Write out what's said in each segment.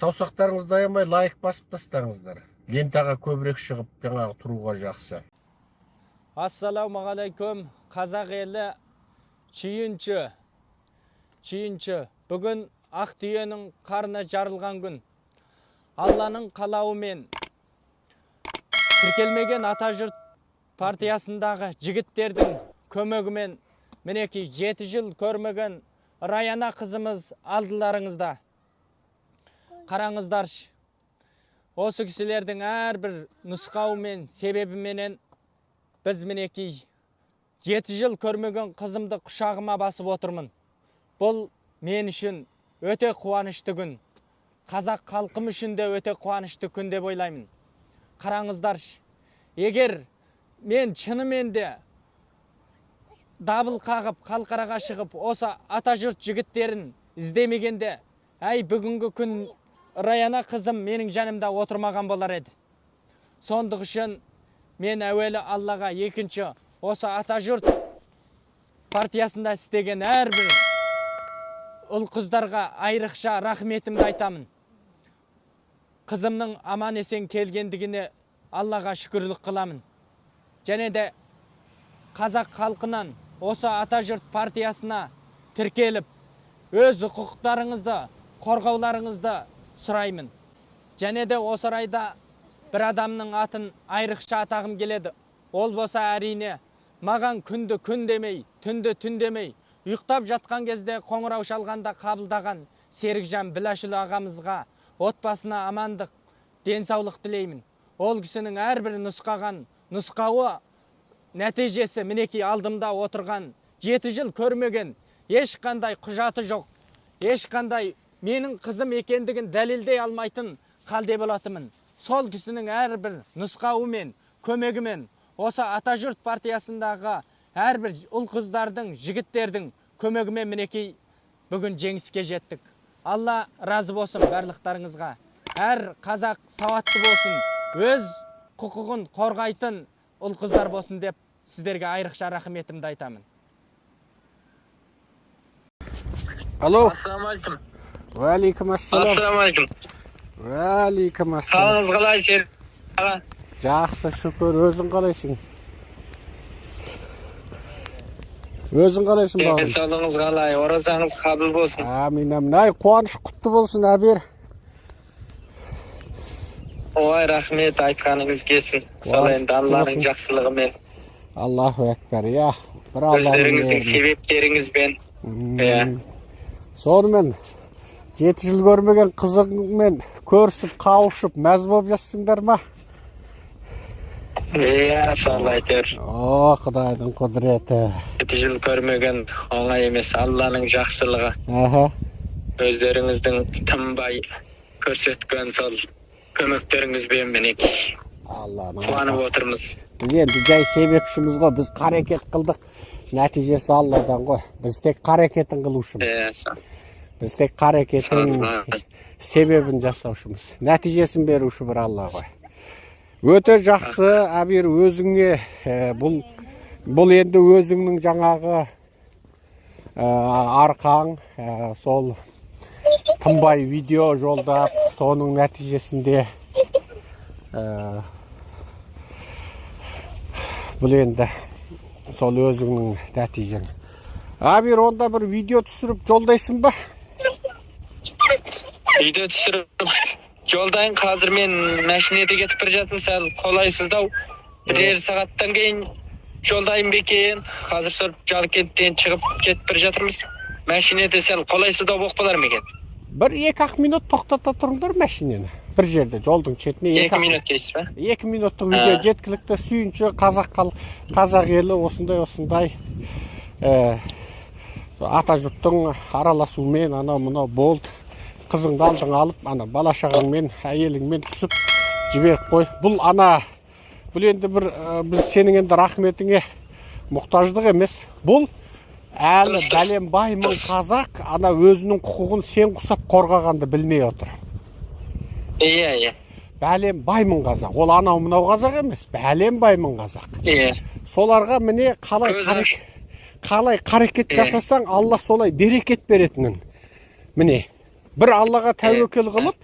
Саусақтарыңызды аямай лайк басып тастаңыздар. Лентаға көбірек шығып, жаңағы тұруға жақсы. Ассалаумағалейкум, қазақ елі, сүйінші, сүйінші! Бүгін ақ түйенің қарны жарылған күн. Алланың қалауымен тіркелмеген Атажұрт партиясындағы жігіттердің көмегімен, мінекей, 7 жыл көрмеген Раяна қызымыз алдыларыңызда. Қараңыздаршы, осы кісілердің әрбір нұсқауымен, себебіменен біз, мінекей, 7 жыл көрмеген қызымды құшағыма басып отырмын. Бұл мен үшін өте қуанышты күн, қазақ халқым үшін де өте қуанышты күн деп ойлаймын. Қараңыздаршы, егер мен шынымен де дабыл қағып, халықараға шығып, осы Атажұрт жігіттерін іздемегенде, әй, бүгінгі күн Раяна қызым менің жанымда отырмаған болар еді. Сондық үшін мен әуелі Аллаға, екінші осы Атажұрт партиясында істеген әрбір ұл қыздарға айрықша рахметімді айтамын. Қызымның аман есен келгендігіне Аллаға шүкірлік қыламын. Және де қазақ халқынан осы Атажұрт партиясына тіркеліп, өз құқықтарыңызды қорғауларыңызды сұраймын. Және де осы орайда бір адамның атын айрықша атағым келеді. Ол болса, әрине, маған күнді күн демей, түнді түн демей, ұйықтап жатқан кезде қоңырау шалғанда қабылдаған Серікжан Біләшұлы ағамызға, отбасына амандық, денсаулық тілеймін. Ол кісінің әрбір нұсқаған нұсқауы нәтижесі, мінекей, алдымда отырған, 7 жыл көрмеген, ешқандай құжаты жоқ, ешқандай менің қызым екендігін дәлелдей алмайтын халде болатынмын. Сол кісінің әрбір нұсқауымен, көмегімен, осы Атажұрт партиясындағы әрбір ұл қыздардың, жігіттердің көмегімен, мінекей, бүгін жеңіске жеттік. Алла разы болсын барлықтарыңызға. Әр қазақ сауатты болсын, өз құқығын қорғайтын ұл қыздар болсын деп сіздерге айрықша рахметімді айтамын. Алло. Ассалаумағалейкум. Уағалейкум ассалам. Ассалаумағалейкум. Уағалейкум ассалам. Қалыңыз қалай, Серік аға? Жақсы, шүкір. Өзің қалайсың? Өзің қалайсың, бауырым? Денсаулығыңыз қалай? Оразаңыз қабыл болсын. Әмин, әмин. Ай, қуаныш құтты болсын, Әбер. Ой, рахмет, айтқаныңыз келсін. Сол Қуаныш енді құтты Алланың болсын. жақсылығымен, Аллаху акбар, иә, бір Алланың өздеріңіздің мейірімі. себептеріңізбен. Иә. Сонымен, 7 жыл көрмеген қызыңмен көрісіп, қауышып, мәз болып жатсыңдар ма? Иә, сол әйтеуір. О, құдайдың құдіреті. 7 жыл көрмеген оңай емес, Алланың жақсылығы. Өздеріңіздің тынбай көрсеткен сол көмектеріңізбен, мінекей, Алланың қуанып арқасы. отырмыз. Біз енді жай себепшіміз ғой. Біз қарекет қылдық, нәтижесі Алладан ғой. Біз тек қарекетін қылушымыз. Иә, сол. Біз тек қарекетін Сол. себебін жасаушымыз, нәтижесін беруші бір Алла ғой. Өте жақсы, Әбір. Өзіңе бұл енді өзіңнің жаңағы арқаң, сол тынбай видео жолдап, соның нәтижесінде бұл енді сол өзіңнің нәтижең. Әбір, онда бір видео түсіріп жолдайсың ба? Видео түсіріп жолдайын. Қазір мен машинеде кетіп бара жатырмын, сәл қолайсыздау. Бірер сағаттан кейін жолдайын ба екен? Қазір сол Жаркенттен шығып кетіп бара жатырмыз. Машинеде сәл қолайсыздау болып қалар ма екен? Бір екі ақ минут тоқтата тұрыңдар машинені бір жерде, жолдың шетіне. 2 минут дейсіз ба? 2 минуттық видео жеткілікті. Сүйінші, қазақ қазақ елі, осындай осындай ата жұрттың араласуымен анау мынау болды. Қызыңды алдың алып, ана бала шағаңмен, әйеліңмен түсіп жіберіп қой. Бұл ана, бұл енді бір біз сенің енді рахметіңе мұқтаждық емес. Бұл әлі бәленбай мың қазақ ана өзінің құқығын сен құсап қорғағанды білмей отыр. Иә иә Бәленбай мың қазақ, ол анау мынау қазақ емес, бәленбай мың қазақ. Соларға, міне, қалай Көзі қалай қарекет жасасаң, Алла солай берекет беретінін, міне, бір Аллаға тәуекел қылып.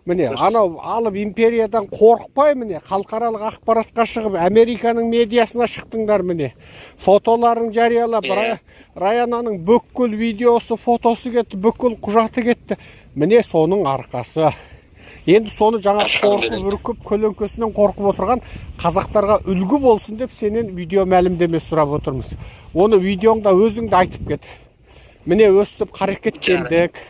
Міне, анау алып империядан қорықпай, міне, халықаралық ақпаратқа шығып, Американың медиасына шықтыңдар, міне. Фотоларын жариялап, Раянаның бүкіл видеосы, фотосы кетті, бүкіл құжаты кетті. Міне, соның арқасы. Енді соны жаңа қорқып үркіп, көлеңкесінен қорқып отырған қазақтарға үлгі болсын деп сенен видео мәлімдеме сұрап отырмыз. Оны видеоңда өзің де айтып кет. Міне, өстіп қарекеттендік.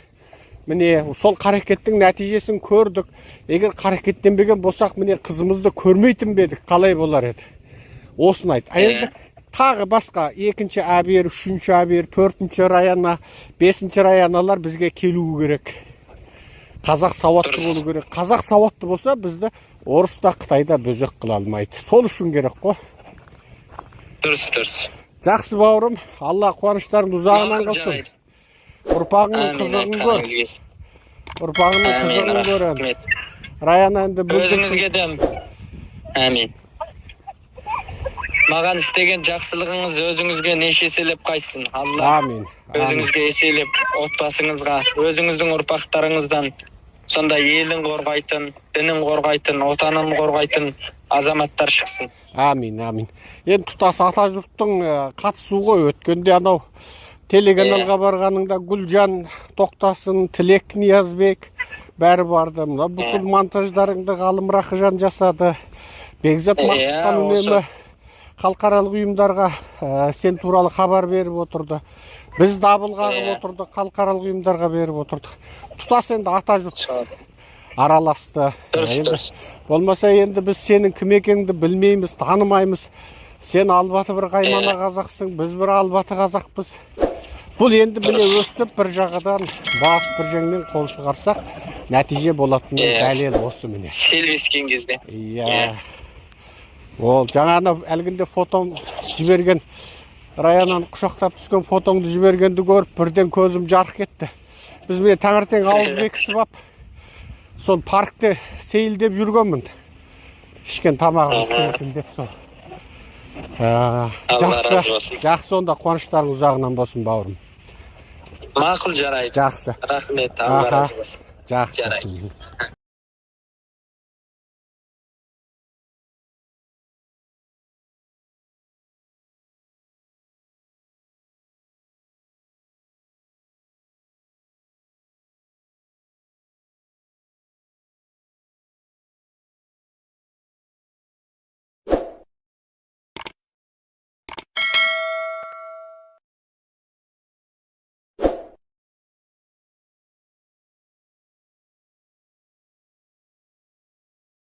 Міне, сол қарекеттің нәтижесін көрдік. Егер қарекеттенбеген болсақ, міне, қызымызды көрмейтін бе едік, қалай болар еді? Осыны айт. Енді тағы басқа екінші Әбер, үшінші Әбер, төртінші Раяна, бесінші Раяналар бізге келуі керек. Қазақ сауатты болу керек. Қазақ сауатты болса, бізді орыс та, қытай да бөзек қыла алмайды. Сол үшін керек қой. Дұрыс, дұрыс. Жақсы, бауырым, Алла қуаныштарыңды ұзағынан қылсын. Ұрпағыңның қызығын көр. Ұрпағыңның қызығын көр. Раяна енді өзіңізге де әмин. Маған істеген жақсылығыңыз өзіңізге неше еселеп қайтсын. Алла әмин. Өзіңізге еселеп, отбасыңызға, өзіңіздің ұрпақтарыңыздан сондай елін қорғайтын, дінін қорғайтын, отанын қорғайтын азаматтар шықсын. Әмин, әмин. Енді тұтас ата жұрттың қатысуы ғой. Өткенде анау телеканалға барғаныңда Гүлжан Тоқтасын, Тілек Ниязбек бәрі барды. Мына бүкіл монтаждарыңды Ғалым Рақыжан жасады. Бекзат Мақсұтхан үнемі халықаралық ұйымдарға сен туралы хабар беріп отырды. Біз дабыл қағып отырдық, халықаралық ұйымдарға беріп отырдық. Тұтас енді ата жұрт араласты. Дұрыс. Болмаса енді біз сенің кім екеніңді білмейміз, танымаймыз. Сен Алматы бір қаймана қазақсың, біз бір Алматы қазақпыз. Бұл енді міне өстіп бір жағадан бас бір жеңнен қол шығарсақ, нәтиже болатынының дәлел осы міне. Селбескен кезде. Иә. Ол жаңа әлгінде фотом жіберген, Раянаны құшақтап түскен фотоңды жібергенді көріп, бірден көзім жарқ кетті. Біз міне таңертең ауыз бекітіп ап, сол паркте сейілдеп жүргенмін. Ішкен тамағымыз сіңсін деп сол. Жақсы, жақсы, онда қуаныштарың ұзағынан болсын, бауырым. Мақұл, жарайды. Жақсы. Рахмет, Алла разы болсын. Жақсы.